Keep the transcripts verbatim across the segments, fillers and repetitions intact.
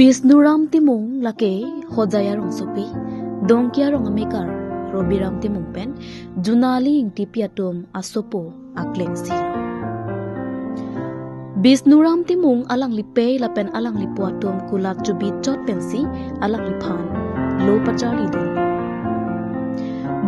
Bisnuram Timung lake Hojai arongsopi, Dongki arong amekar Robiram Timung pen Junali Ingtipi atum asopo aklengsi. Bisnuram Timung alangli pei lapen alanglipo atum kulat chubi chot pensi alangliphan lo pacharlidun.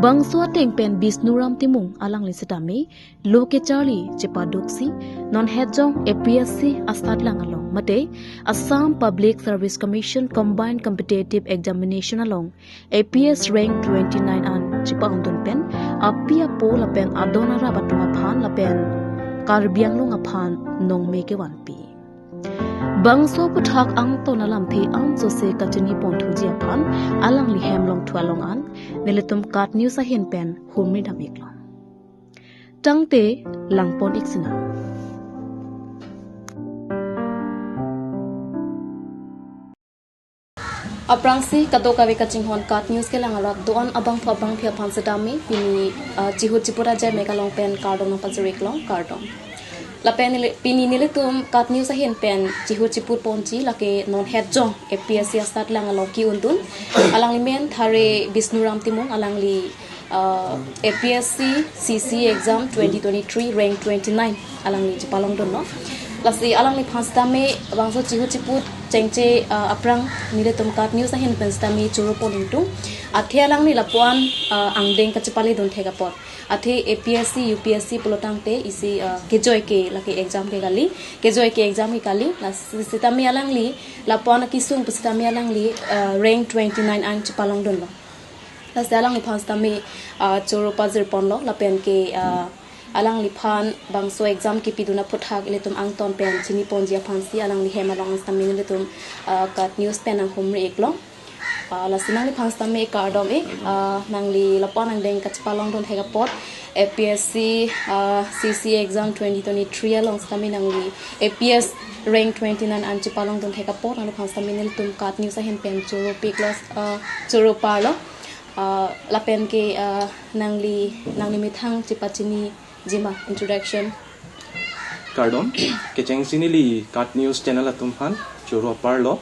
Bangso ateng pen Bisnuram Timung alangli setame lo kecharli chepaduksi non hetjong A P S C asatlang along mate Assam Public Service Commission Combined Competitive Examination along A P S rank twenty-nine an chepa-ongdun pen api apo lapen adon arap atum aphan lapen Karbi Anglong aphan nongme kevanpi. Bangso aputhak angton alamthe ansose kachini ponthuji aphan alangli hem longthu along an nelitum KAT News ahin pen humri dam-iklong. Tangte langpon-ik sinang. Aphrangsi kadokave kachinghon KAT News kelang arat do-an abangphu abangphi aphan setame pini, ah, chihut chiput ajai mek along pen kardom nangpajir-iklong, kardom. Lapen neli, pini nelitum KAT News ahin pen chihut chiput ponji lake non hetjong A P S C asatlang along ke-undun. Alangli men thare Bisnuram Timung, alangli, ah, A P S C C C exam twenty twenty-three rank twenty-nine alangli chepalongdunlo. Lasi alangliphan setame bangso chihut chiput chengche, ah, aphrang nelitum KAT News ahin pen setame choro pon ingtung. Athe alangli lapuan, ah, angdeng kachepaledun thek apot. Athe A P S C, U P S C pulotangte isi, ah, kejoi ke lake exam ke kali, kejoi ke exam ke kali. Lasi setame alangli lapuan akesung pu setame alangli, ah, rank twenty-nine an chepalongdunlo. Lasi alangliphan setame, ah, choro pajir ponlo lapen ke, ah, alangliphan bangso exam kepidun aputhak ilitum angton pen chini ponji aphansi alangli hem along setame nelitum, ah, KAT News pen nanghumri-iklong. Ah, lasi nangliphan setame kardom-ik, ah, nangli lapuan angdeng kachepalongdun thek apot A P S C, ah, C C exam twenty twenty-three along setame nangli A P S rank twenty-nine an chepalongdun thek apot nangliphan setame nelitum KAT News ahin pen choro piklo, ah, choro parlo. Ah, lapen ke, ah, nangli, nangli methang chepachiniji ma introduction. Kardom, kechengsi neli KAT News channel atum aphan choro parlo.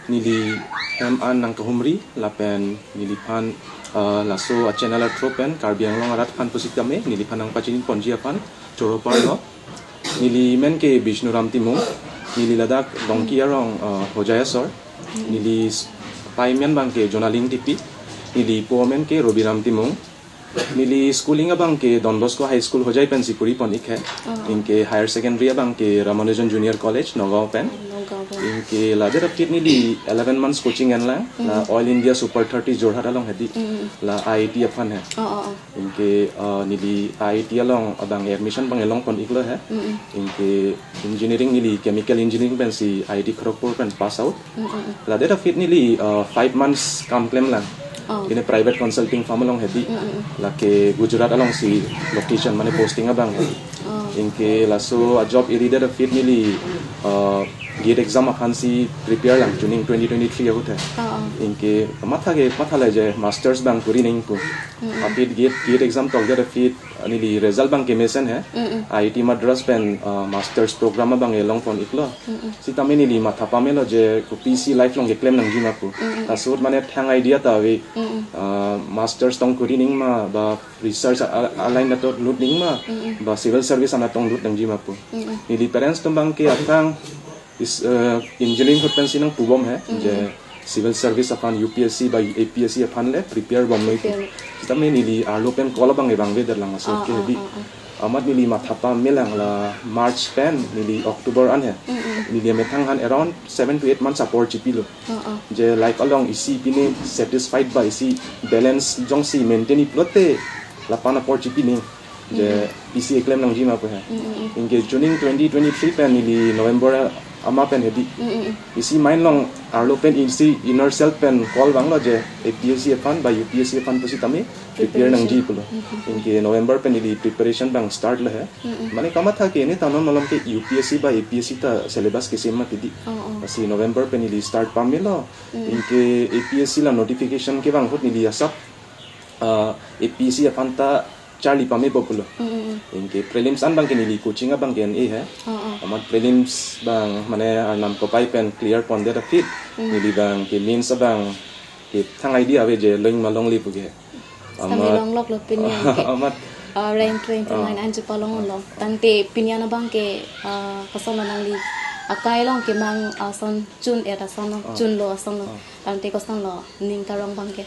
Neli hem an nangkahumri lapen neliphan, ah, laso a channel a through pen Karbi Anglong arat aphan pusitame neliphan nangpachini ponji aphan choro parlo. Neli men ke Bisnuram Timung, neli ladak Dongki arong, ah, Hojai asor. Neli s-, pei men abang ke Jonali Ingtipi, neli po men ke Robiram Timung. Neli schooling abang ke Don Bosco High School Hojai pensi puri pon-ik he. Oh. Anke higher secondary abang ke Ramanujan Junior College Nagaon pen. Nagaon pen. Anke ladet aphi neli eleven months coaching enlang, la Mm. All India Super thirty Jorhat along hedi. Mm. La I I T aphan he. Oh, oh, oh. Anke, uh, neli I I T along abang admission abang elong pon-iklo he. Mm. Anke engineering neli chemical engineering pensi I I T Kharagpur pen pass out. Mm, mm, mm. Ladet aphi neli, uh, five months kam klemlang. Oh. Ine private consulting firm along hedi. Mm, mm, mm. Lake Gujarat alongsi location mane posting abang he. Oh. Anke laso a job eri det aphi neli, uh, gate exam aphansi prepare lang June twenty twenty-three ahut he. Oh, oh. Anke matha ke matha le je masters abang kuri nangji pu. Mm, mm. Aphi gate, gate exam tokdet aphi neli result abang kemesen he. Mm, mm. I I T Madras pen, uh, masters program abang elong pon-iklo. Mm, mm. Sitame neli matha pamelo je kopisi life along keklem nangji ma pu. Mm, mm. Laso ahut mane thang idea ta ave. Mm, mm. Ah, masters tong kuri nangji ma, ba research a, a, a line atum lut nangji ma, Mm, mm. ba civil service an tong lut nangji ma pu. Mm, mm. Neli parents atum abang ke athang is, eh, engineering ahut pensi nangpubom he, Mm, je mm. civil service aphan U P S C ba A P S C aphan le prepare bomnoi pu. Prepare. Sitame neli arlo pen call abang ke vangvedet lang aso Ah, ke ah, hedi. Ah, ah. Amat neli matha pamelang la March pen neli October an he. Mm, mm. Neli amethang aphan around seven to eight months apor chipilo. Oh, oh. Je life along isi pine satisfied ba isi balance jongsi maintain-ik pulote lapen apor chipi nangji. Je Mm, mm. isi eklem nangji ma pu he. Mm, mm, mm. Anke June twenty twenty-three pen neli November ama pen hedi. Mm, mm, mm. Isi mind along arlo pen isi inner self pen call vanglo je A P S C aphan ba U P S C aphan pusitame prepare Preparation. nangji pulo. Mm, mm, mm. Anke November pen neli preparation abang start lo he. Mm, mm. Mane kamatha ke ne ta non malom ke U P S C ba A P S C ta syllabus ke same mati di. Oh, oh. Lasi November pen neli start pamelo. Mm. Anke A P S C la notification kevang ahut neli asap, ah, A P S C aphan ta charli pamepo pulo. Mm, mm, mm. Anke prelims an abangke neli coaching abangke en-e he. Oh, oh. Amat prelims abang mane arnam kopai pen clear pondet aphi. Hmm. Neli abangke mains abangke thang idea ave je long ma longle pu ke. Kami amat longloklo pini an ke. Amat. Ah, rank train, ah, line an chepalonglo. Tangte pini an abangke, ah, kosonlo nangli akai along kemang ason chun-et asonlo, ah, chunlo asonlo. Ah. Tangte kosonlo ning karong abangke.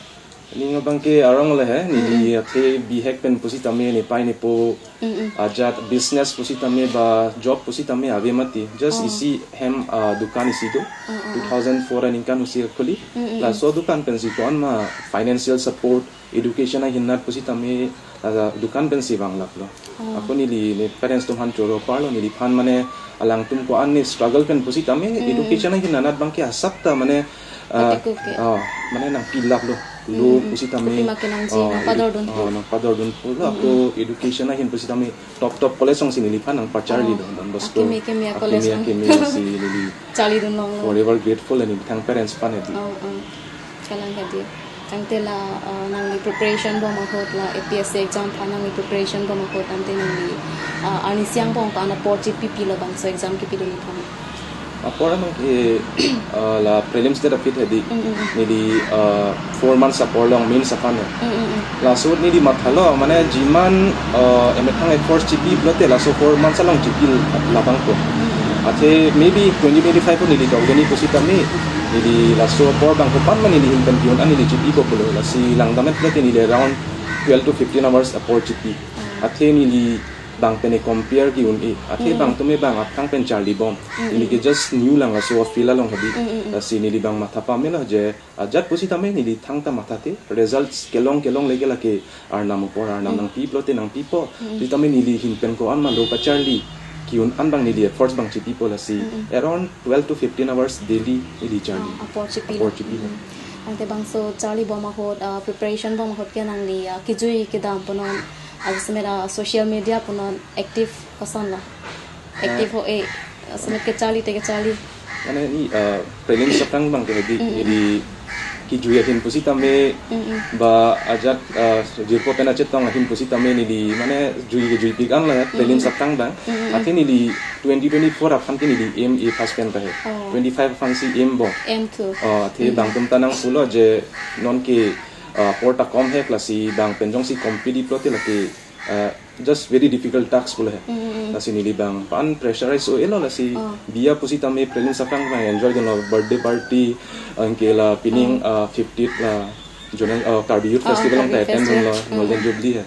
Ning abangke arong le he, neli, mm-mm, athe bihek pen pusitame nepei nepo, mm-mm, ajat business pusitame ba job pusitame ave mati. Just, oh, isi hem, ah, dukan isi do. Mm-mm. Two thousand four aningkan usi khuli. Mm-mm. Laso dukan pensi ko-anma financial support, education ahin nat pusitame, ah, dukan pensi vanglaplo. Oh. Ako neli ne parents atum aphan choro parlo, neliphan mane alangtum ko-an ne struggle pen pusitame, mm, education ahin anat abangke asap ta mane, ah, patiko ke, ah, mane nangpilaplo. Lo, mm, pusitame, kopi ma kenangji, ah, nangpadordunpo, edu-, ah, nangpadordunpo lo, mm, ako education ahin pusitame top top college alongsi neliphan nangpacharlilo, oh, Don Bosco. Akimi, akimi a-college akimi, along. Akimi si neli charlidun longlo. Forever grateful and thank parents aphan edi. Oh, oh. Kalang hedi. Tangte la, uh, nangli preparation bom ahut la A P S C exam aphan nangli preparation bom ahut tangte nangli, uh, arnisi angbong ko-an apor chepipilo bangso exam kipidun aphan? Apor abangke, uh, la prelims det aphi hedi. Mm, mm, mm. Neli, uh, four months apor long mains aphan he. Mm, mm, mm. Laso neli mathalo, mane jiman, uh, emethang efforts chipi pulote laso four months along chipi labangpo. Mm, mm. Athe maybe twenty twenty-five neli tokdeni pusitame, neli laso apor abang kopan ma neli hin pen ki-un an neli chipipo pulo. Lasi langdam-et pulote neli around twelve to fifteen hours apor chipi. Mm. Athe neli bang pen compare ki-un-e. Athe, mm, bang atum abang aphrang pen charlibom. Mm, neli ke, mm, just new lang laso field along hedi. Mm, mm, mm. Lasi neli abang matha pamelo je ajat pusitame neli thangta mathate, results kelong kelongle ke lake arnam apor, arnam, mm, nangpi pulote nangpipo. Mm. Pusitame neli hin pen ko-anma lo kacharli ki-un an abang neli efforts abang chipipo lasi. Mm, mm. Around twelve to fifteen hours daily neli charli. Ah, apor chipi. Apor chipi. Mm. Tangte bangso charlibom ahut, ah, preparation bom ahut ke nangli, ah, kejui kedam punon, ah, jasemet, ah, social media punon active kosonlo? Active, eh, ho-e, jasemet kecharli te kecharli. Mane ni, eh, prelims aphrang abangke hedi, mm, mm, neli kejui ahin pusitame, mm, mm, ba ajat, eh, jirpo pen achetong ahin pusitame neli, mane jui kejui pik an la, mm, prelims, mm, aphrang abang. Mm, mm, mm. Athe neli twenty twenty-four aphan ke neli aim-e first pen ta he. Oh. Twenty-five aphansi aimbom. Aim to. Oh, athe, mm, mm, bang atum ta nangpulo je nonke, eh, apor ta kom he, lasi bang pen jongsi compete pulote lake, eh, just very difficult task pulo he. Mm, mm, mm. Lasi neli abang pan pressurize o-elo lasi, oh, biya pusitame prelims aphrang abang enjoy dunlo, birthday party, anke la pining, oh, ah, fiftieth la Zonal, ah, Karbi Youth, oh, Festival Karbi along ta attend, Festival, dunlo, mm, Golden, mm, Jubilee he.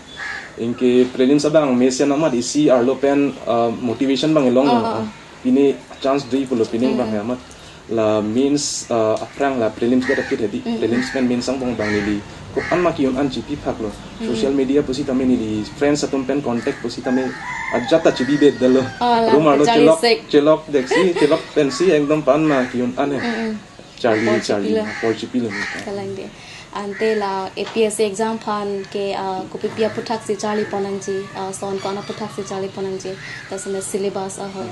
Anke prelims abang mesen amat isi arlo pen, ah, motivation abang elong, oh, lo, oh, oh, pine chance dui pulo pining, mm, abang he amat. La mains, uh, aphrang la prelims det aphi hedi. Mm, mm. Prelims pen mains angbong abang neli ko-anma ki-un an chipi phaklo. Mm. Social media pusitame neli friends atum pen contact pusitame ajat ta chipi bed dalo. Oh, la, room arlo kacharli chelok, sek, chelok deksi, chelok pensi ekdom pan ma ki-un an he. Mm, mm. Charli, apor charli, chipilo. Apor chipilo. Kalang de. Ante la A P S C exam aphan ke, ah, kopipi aputhaksi charlipon nangji, ah, son ko-an aputhaksi charlipon nangji, ta sene syllabus ahoi.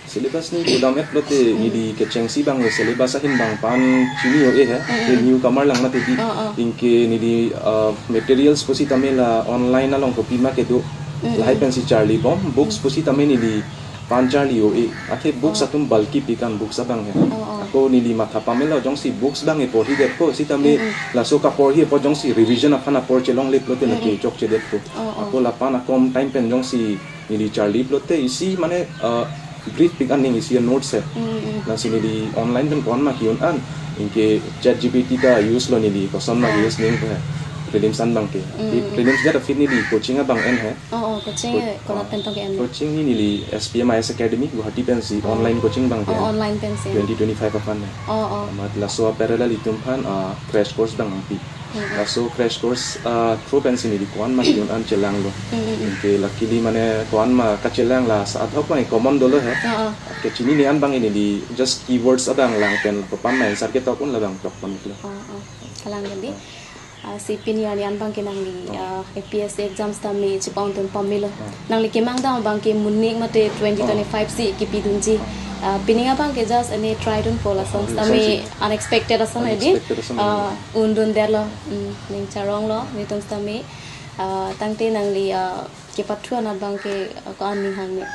Syllabus ni pudam-et pulote, mm, neli kechengsi abang le syllabus ahin abang pan chini o-e he. Mm, mm. Ke newcomer lang mati di. Oh, oh. Anke neli, uh, materials pusitame la online along kopima kedo. Mm, lahai, mm, pensi charlibom, books, mm, pusitame neli pan charli o-e. Athe books, oh, atum bulky pik an books abang he. Oh, oh. Ako neli matha pamelo jongsi books abang eporhi detpo sitame, mm, mm, laso kaporhi apot jongsi revision aphan apor chelongle pulote, mm, lake, mm, chokche detpo. Oh, oh. Ako lapen akom time pen jongsi neli charli pulote isi mane, uh, brief pik an ning isi notes he. Mm, mm. Lasi neli online pen ko-anma ki-un an. Anke Chat G P T ta use lo neli, kosonma, ah, use ning he. Prelims an abang ke. Mm, mm. Prelims det aphi neli coaching abang en he. Oh, oh, coaching, co-, eh, konat, ah, pen tong ke-en? Coaching ni neli S P M I S Academy, Guwahati pensi, oh, online coaching abang ke. Oh, online pensi. Twenty twenty-five aphan he. Oh, oh. Amat laso parallel itum aphan, ah, crash course abang nangpi. Mm, mm. Laso crash course, ah, through pensi neli ko-anma ki-un an chelanglo. Mm, mm, mm. Anke luckily mane ko-anma kachelang la sa adhok abang common dolo he. Ah, ah. Kechinine an abang neli just keywords abang lang pen papan ma answer ketok un labang tok pamiklo. Ah, ah. Kalang hedi. Ah. Ah, si pini arni an abang ke nangli, ah, A P S C exams tame chipangtun pamelo. Ah. Nangli kemang dam abang ke munik mate twenty twenty-five si kipidunji. Ah. Ah, pini abang ke just ane try dunpo lason, ah, tame si unexpected ason hedi. Unexpected ason hedi. Ah, undundetlo. Mm, ning charonglo, netum tame. Ah, tangte nangli, ah, kepathu anat abang ke, ah, ko-an ning hang me?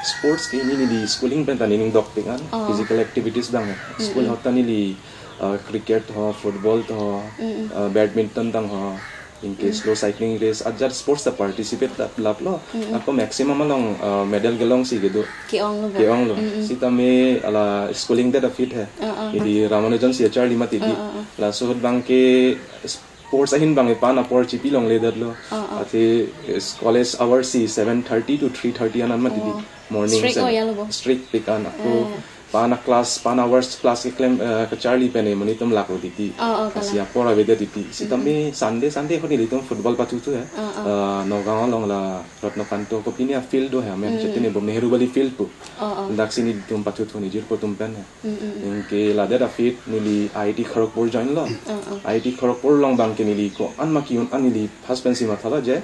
Sports ke neli, neli schooling pen ta nening dokpik an, Oh. physical activities abang. School Mm-mm. ahut ta neli, ah, cricket ho, football ho, Mm-mm. ah, badminton tang ho, anke Mm. slow cycling race, ajat sports ta participate ta lap lo. Mm-mm. Ako maximum along, ah, medal kelong si kedo. Ke-ong lo bo? Ke-ong lo. Mm-mm. Sitame hala schooling det aphi he. Ah, ah. Neli Ramanujan C H R lima tidi. Ah, ah, ah. Laso ahut abang ke sports ahin abang ke pan apor chipi longledet lo. Ah, ah. Athe, eh, college hour si seven thirty to three thirty anat mati di. Oh. Morning Strict seven. Oh, ya lo bo? Strict pik an ako. Ah. Pan a class, pan hours class keklem, eh, kacharli pen e monit atum lak lo titi. Ah, ah, Lasi kalang. apor avedet titi. Sitame Mm-mm. Sunday, Sunday ahut nelitum football pathu thu he. Ah, ah. Eh, Nagaon along la Ratnakanta Kopili a field do he, amen Mm. chetine bom Nehru Bali field pu. Ah, ah. Daksi nelitum pathu thu nijirpo atum pen he. Mm, mm, mm. Anke ladet aphi neli I I T Kharagpur join lo. Ah, ah. I I T Kharagpur along abang ke neli ko-an ma ke-un an neli first pen si matha lo je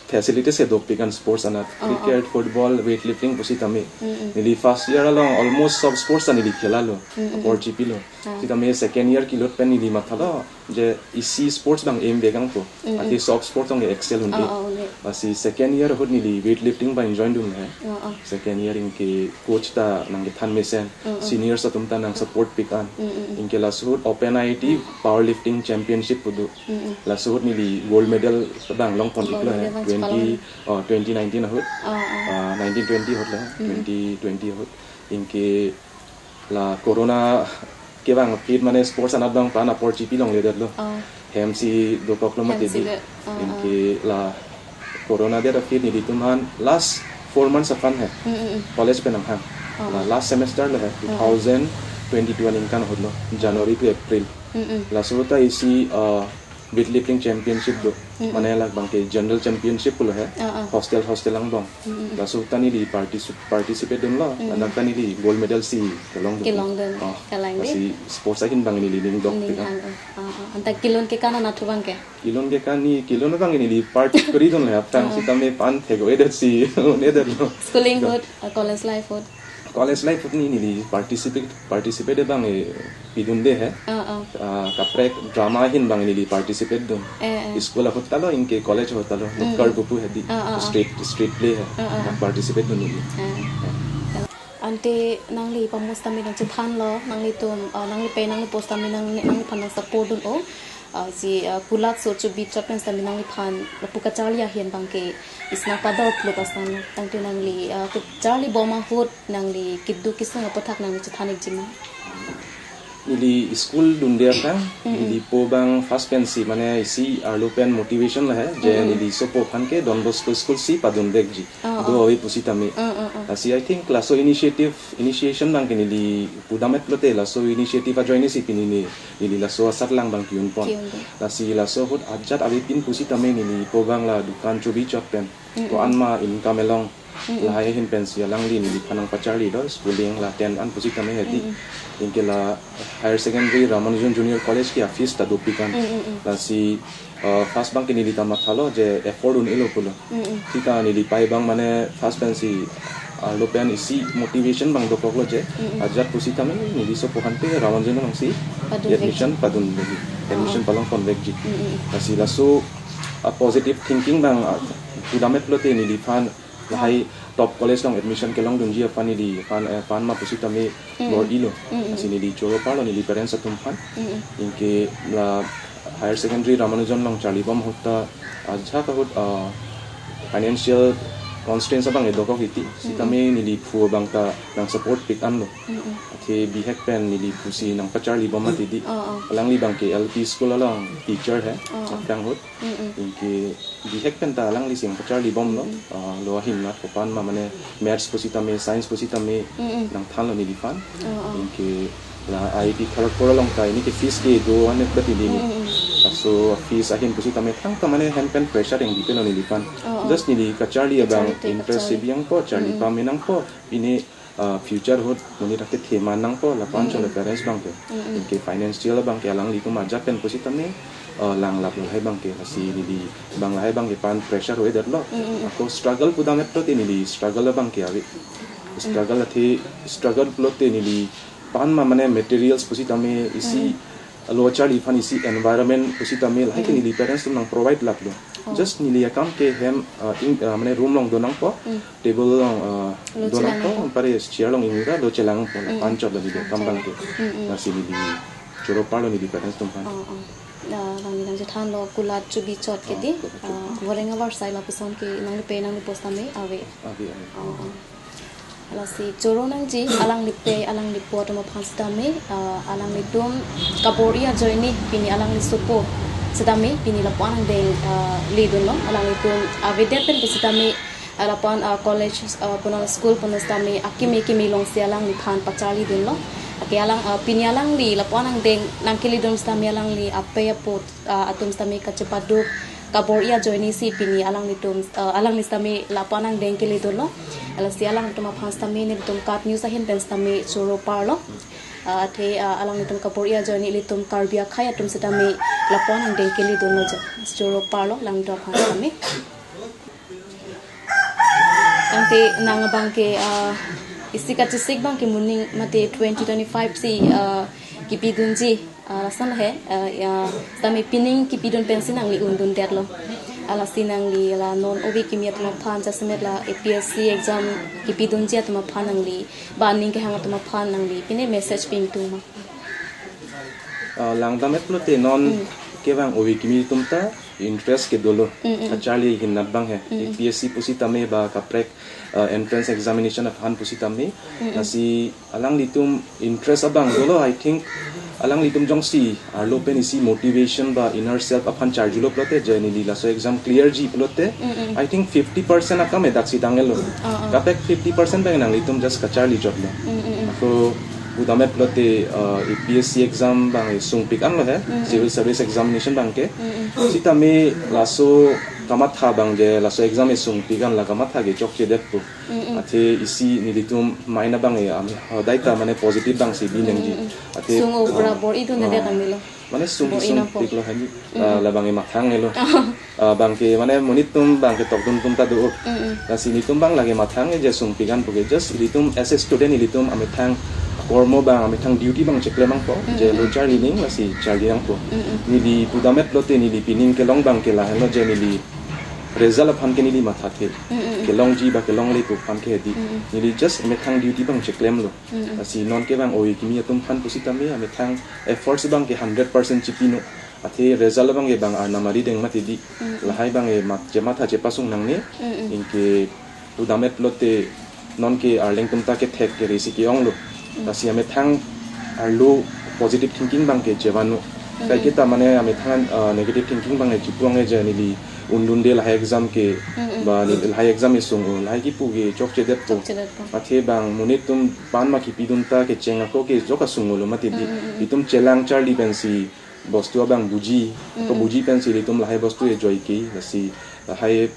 facilities ke dopik an sports anat. Ah, ah. Cricket, football, weightlifting pusitame. Mm, mm. Neli first year along almost sob sports ta neli khela lo. Mm, mm, Apor mm. chipi lo. Ah. Sitame second year kelut pen neli matha lo je isi sports abang aim vek nangpo. Mm, Athe mm. sob sports along ke excel un-e. Ah, ah, un-e. Lasi second year ahut neli weightlifting abang join dun he. Ah, ah. Second year anke coach ta nangkethan mesen. Mm, mm. Seniors atum ta nang support pik an. Mm, mm, mm. Anke laso ahut Open I I T Powerlifting Championship pu do. Mm, mm. Laso ahut neli gold medal abang longpon Gold iklo he. medal abang Twenty, chepalong. oh, twenty nineteen ahut. Ah, ah. Ah, nineteen twenty ahut le. Mm, mm. Twenty twenty ahut. Anke la corona kevang aphi mane sports anat abang pan apor chipi longledet lo. Oh. Hem si dokok lo Hem mati si di. le, ah, Anke la corona det aphi nelitum aphan last four months aphan he. Mm, mm, mm. College pen nanghang. Oh. La last semester lo he, Oh. two thousand twenty-two aningkan ahut lo, January to April. Mm, mm. Laso ta isi, uh, weightlifting championship do. Mm, mm. Mane la abang ke general championship lo he. Ah, ah. Hostel, hostel angbong. Mm, mm, mm. Laso ta neli particip-, participate dun lo. Mm, mm. Ladak ta neli gold medal si kelong dun. Kelong dun. Oh, Kalang di. Lasi sports ahin abang neli ning dok Ning pik an. hang, oh. Ah, ah. Anta kelun kekan anat thu abang ke? Kelun kekan neli, kelun abang neli part kori dun le aphrang Ah. sitame pan thek-o-edet si, un-edet lo. Schooling Ga- ahut, uh, college life ahut? College life ahut neli, neli participate, participate abang, eh, pidunde he. Ah, ah. Ah, kaprek drama ahin abang neli participate dun. Eh, eh. School ahut ta lo, anke college ahut ta lo, Mm. Nukkar Guppu he di. Ah, ah, ah. Street, street play he. Ah, ah, ah. Participate dun neli. Ah. Ante nangli pamus tame nangchethan lo, nanglitum, uh, nanglipe nangli post tame nang, nangliphan nang support dun o. Uh, si, uh, kulak so chubi chot pen sitame nangliphan lapu kacharli ahin abang ke isi nangpador plut asang lo. Tangte nangli, uh, kacharli bom ahut nangli keduk kesung aputhak nangli chethan ikji ma? Neli school dunde aphrang, Mm-mm. neli po abang first pen si, mane isi arlo pen motivation lo he, je Mm-mm. neli sopo aphan ke Don Bosco School si padun vekji. Oh, Do oh. ave pusitame. Mm, mm, mm. Lasi I think laso initiative, initiation abang ke neli pudam-et lote laso initiative ajoine si pini neli, neli laso asatlang abang ke-un pon. Ke-un pon. Lasi laso ahut ajat avepin pusitame neli po abang la dukan chubi chot pen. Mm, mm. Ko-an ma income along. Mm, mm. Lahai ahin pen si alangli neliphan nangpacharli do, schooling la ten an pusitame he di. Mm, mm. Anke la higher secondary Ramanujan Junior College ke a-fees ta dopik an. Mm, mm, mm. Lasi, uh, first abang ke neli ta matha lo je afford un-e lo pulo. Mm, mm. Sita neli pai abang mane first pen si arlo pen isi motivation abang dokok lo je. Mm, mm. Ajat pusitame neli sopo aphan ke Ramanujan along si Padun admission vekji. padun lagi. Admission Ah. palong pon vekji. Mm, mm. Lasi laso a positive thinking abang, ah, pudam-et lote neliphan lahai top college along admission kelong dunji aphan neli aphan, eh, aphan ma pusitame Mm. bor-i lo. Mm, mm. Lasi neli choro parlo neli parents atum aphan. Mm, mm. Anke la higher secondary Ramanujan along charli bom ahut ta ajahak ahut, ah, financial constraints abang ke dokok titi. Mm, Sitame mm. neli phu abang ta nang support pik an lo. Mm, mm. Athe bihek pen neli phu si nangpacharli bom mati di. Oh, oh. Alangli abang ke L P school along teacher he. Oh, oh. Aphrang ahut. Mm, mm. Anke bihek pen ta alangli si nangpacharli bom lo. Mm. Ah, lo ahin nat ko-an ma mane maths pusitame, science pusitame Mm, mm. nangthan lo neliphan. Oh, oh. Anke la I I T Kharagpur along ta pini ke fees ke do-an-et ba tili ni. Mm, mm. Laso fees ahin pusitame thangta mane hem pen pressure yang dipe lo neliphan. Oh, oh. Just neli kacharli abang Kacharli te interest kacharli. si biang po, charli Mm, mm. pame nangpo. Pini, ah, future ahut monit akethe man nangpo lapu-an Mm, chot le mm. parents abang ke. Mm, mm. Anke financial abang ke alanglitum ajat pen pusitame, ah, lang lap lahai abang ke lasi neli abang lahai abang ke pan pressure ave det lo. Mm, mm, mm. Ako struggle pudam-et lote neli struggle abang ke ave. Struggle Mm. athe struggle lote neli pan ma mane materials pusitame isi Mm. lo charli aphan isi environment pusitame lahai ke Mm. neli parents atum nang provide lap lo. Oh. Just neli akam ke hem, uh, in, uh, mane room along do nangpo, Mm. table along, uh, Lo do nangpo, chelang nangpo. Pare chair along ingni ra lo chelang nangpo, Mm. pan chot lo neli Mm, akam chelang. Abang ke. Mm, mm. Lasi neli choro parlo neli parents atum aphan. Oh, oh. Ah, nangli nangchethanlo kulat chubi chot ke Oh, dei. Kulat chubi. Ah, voreng avarsai lapuson ke nanglipe nanglipo sitame ave. Ave, ave. Oh, oh. Lasi choro nangji alanglipe alanglipo atum aphan sitame, ah, alanglitum kabor-i ajoine pini alangli sopo sitame pini lapu-an angdeng, ah, ledunlo. Alanglitum avedet pen pusitame, ah, lapu-an, ah, college, ah, punon school punon sitame akimi kimi alongsi alangliphan pacharlidunlo. Ake alang, ah, pini alangli lapu-an angdeng nangkeledun sitame alangli apei apo, ah, atum sitame kachepaduk kabor-i ajoine si pini alanglitum, ah, alangli sitame lapu-an angdeng keledunlo. Lasi alanglitum aphan sitame nelitum KAT News ahin pen sitame choro parlo. Ah, athe, ah, alanglitum kabor-i ajoine ilitum Karbi akhei atum sitame lapu-an angdeng keledunlo je. Choro parlo alanglitum aphan sitame. Tangte nang abang ke, ah, isi kachesik abang ke moning mate twenty twenty-five si, ah, kipidunji, ah, lason he, ah, ya, sitame pining kipidun pensi nangli undundetlo. Ah, lasi nangli la non ove kimi atum aphan jasemet la A P S C exam kipidunji atum aphan nangli, ba aning kehang atum aphan nangli pine message pingtung ma? Ah, langdam-et pulote non Mm. kevang ove kimi atum ta interest ke dolo. Mm, mm. Kacharli ahin nat abang he. Mm, mm. A P S C pusitame ba kaprek, ah, entrance examination aphan pusitame. Mm, mm. Lasi alanglitum interest abang dolo, I think alanglitum jongsi arlo pen isi motivation ba inner self aphan charjulo pulote je neli laso exam clear ji pulote. Mm, mm. I think fifty percent akam edak si tanglo. Oh, oh. Kaprek fifty percent abang nanglitum just kacharli jotlo. Mm, mm, mm. Ako pudam-et pulote, uh, A P S C exam abang sungpik anlo he, Mm, mm. Civil Service Examination abang ke. Mm, mm. Sitame laso kamatha abang je laso exam sungpik an la kamatha ke chokchedetpo. Mm, mm. Athe isi nelitum mind abang e, am, hodai ta mane positive abang si binangji. Mm, mm, mm. Athe, Sung o pura ah, bor-i dunde ah, kami lo. Mane sung Bor-i sung nangpo. Piklo hani, Mm, ah, mm. Labang e mathang elo. Ah, abang ke mane monit atum abang ke tokdun atum ta do. Mm, mm. Lasi nelitum abang lake mathang e je sungpik an pu ke just ilitum as a student ilitum amethang kormo abang amethang duty abang cheklem nangpo. Mm, Je mm, lo mm. Charli ning lasi charli nangpo. Mm, mm. Neli pudam-et pulote neli pining kelong abang ke lahenlo je neli result aphan ke neli mathathe. Mm, mm, mm. Kelongji ba kelongle pu aphan ke hedi. Mm, mm. Neli just amethang duty abang cheklemlo. Mm, mm. Lasi non kevang ove kimi atum aphan pusitame amethang efforts abang ke hundred percent chipino. Athe result abang ke bang arnam arideng mati di. Mm, mm. Lahai abang e mat, chematha chepasung nangne. Mm, mm. Anke pudam-et pulote non ke arleng atum ta kethek kere si ke-onglo. Mm. Lasi amethang arlo positive thinking abang ke chevanno. Mm. Kaiketa mane amethang, uh, negative thinking abang e chipu-ang e je neli undunde lahai exam ke Mm, mm. Ba neli lahai exam sung o lahai kipu ke chokchedetpo. Chokchedetpo. Athe bang monit atum pan ma kipidun ta kecheng ako ke jok asung lo mati di. Mm, mm, mm. Itum chelang charli pensi bostu abang buji, Mm, ako mm. Buji pensi ilitum lahai bostu e joike, lasi lahai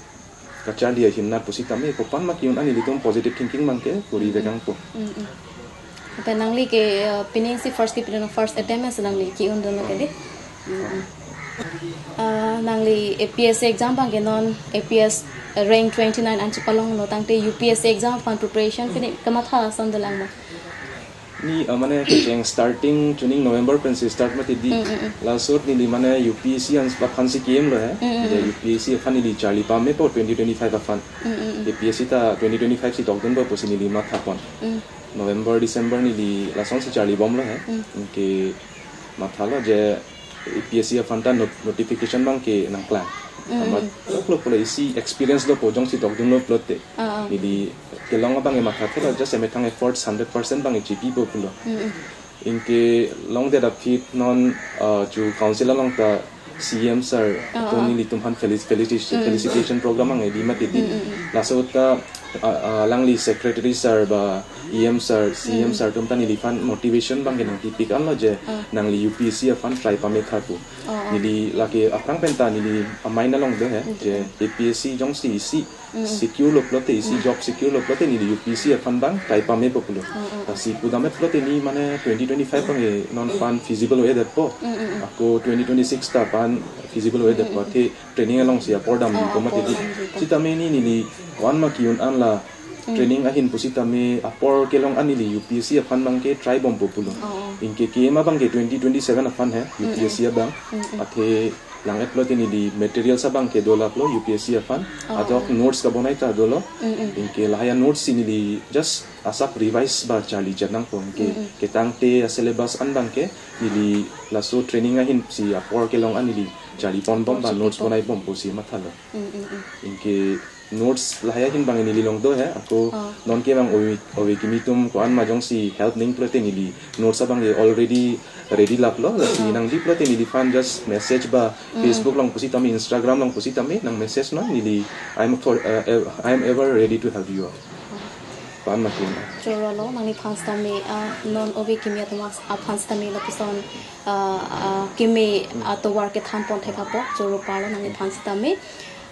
kacharli ahin nat pusitame, kopan ma ki-un an ilitum positive thinking abang ke kori Mm, mm. Vek nangpo. Mm, mm. Ape nangli ke, uh, pining si first kipidun first attempt si nangli ki-undunlo ke dei? Mm, mm. Uh, nangli A P S C exam abang ke non A P S rank twenty-nine an chepalonglo tangte U P S C exam aphan preparation pine kamatha ason dolang ma? Ni, uh, mane kecheng starting chuning November pensi start mati di. Mm, mm, mm. Laso neli mane U P S C an aphan si kemlo he. Mm, mm, Je mm. U P S C aphan neli charli pamepo twenty twenty-five aphan. Mm, mm, mm. A P S C ta twenty twenty-five si tokdunpo pusi neli mathapon. Mm. November, December neli lasonsi charlibomlo he. Mm. Anke mathalo je A P S C aphan ta not-, notification abang ke nangklang. Mm. Amat loklo pulo isi experience dopo jongsi tokdunlo pulote. Ah, ah. Neli kelong abang e mathathelo just amethang efforts hundred percent abang e chipipo pulo. Mm, mm. Anke longdet aphi non, uh, chu council along ta C M sir Ah, atum ah. Nelitum aphan felici-, felici-, Mm. Felicitation program abang e di mati di. Mm, mm, mm. Laso ta, uh, uh, alangli secretary sir ba E M sir, C M Mm. sir atum ta neliphan motivation abang ke nangkipik anlo je Ah. nangli U P S C aphan try pametha pu. Ah, ah. Neli lake aphrang pen ta neli amai along do he, Mm. je A P S C jongsi isi Mm. secure lo pulote, isi Mm. job secure lo pulote neli U P S C aphan abang try pamepo pulo. Mm, mm. Lasi pudam-et pulote ni mane twenty twenty-five abang e non pan feasible ovedetpo. Mm, mm, mm. Ako twenty twenty-six ta pan feasible ovedetpo. Mm, mm, mm. Athe training alongsi apor dampo Oh, mati apor di. Dampo. Sitame ni neli koan ma ki-un an la Mm. training ahin pusitame apor kelong an neli U P S C aphan abang ke try bompo pulo. Oh, oh. Anke kema abang ke twenty twenty-seven aphan he, Mm, mm. U P S C abang. Mm, mm. Athe Lang-et pulote neli materials abang ke dolaplo U P S C aphan. Oh. Ajok notes kabonai ta dolo. Mm-mm. Anke lahai a-notes si neli just asap revise ba charli chenang po. Anke Mm-mm. ketangte a-syllabus an abang ke neli laso training ahin si apor kelong an neli charli ponbom ba Charli notes pon. bonai bom pusi mathalo. Mm-mm-mm. Anke notes lahai ahin abang neli along do he, ako Oh. non ke abang ove, ove kimi atum ko-an ma jongsi help ning pulote neli notes abang ke already ready laplo, lasi Oh. nangji pulote neliphan just message ba Mm. Facebook along pusitame, Instagram along pusitame, nang message non, neli, I'm for, uh, ev-, I'm ever ready to help you out. Ko-an ma kin. Chorolo, nangliphan sitame, ah, non ove kimi atum aphan sitame lapuson, ah, ah, kimi atovar kethan pon thek apot, choro parlo nangliphan sitame.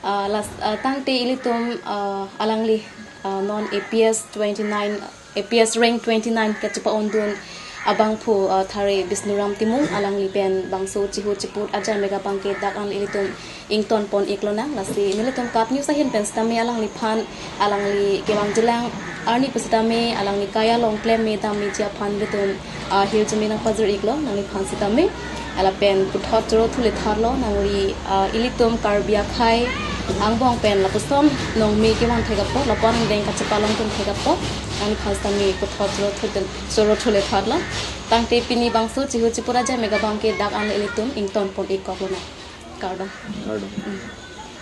Ah, last, ah, tangte ilitum, ah, alangli, ah, non A P S twenty-nine, A P S rank twenty-nine kachepa-ondun abangphu, ah, Thare Bisnuram Timung, alangli pen bangso chihu chiput ajai mega abang ke dak an ilitum ington pon iklonang, lasi nelitum KAT News ahin pen sitame alangliphan, alangli kevangjilang arni pusitame, alangli kaya along klem me dam meji aphan ilitum, ah, hirjume nangpajir iklo, nangliphan sitame. Lapen puthot choro thule tharlo, nangli, ah, ilitum Karbi akhei angbong pen lapuson nong me kevang thek apot, lapuson angdeng kachepa longdun thek apot, nangliphan sitame puthot choro thule, choro thule tharlo. Tangte pini bangso chihu chiput ajai mega abang ke dak an ilitum ington pon ikoklonang. Kardom. Kardom. Mm.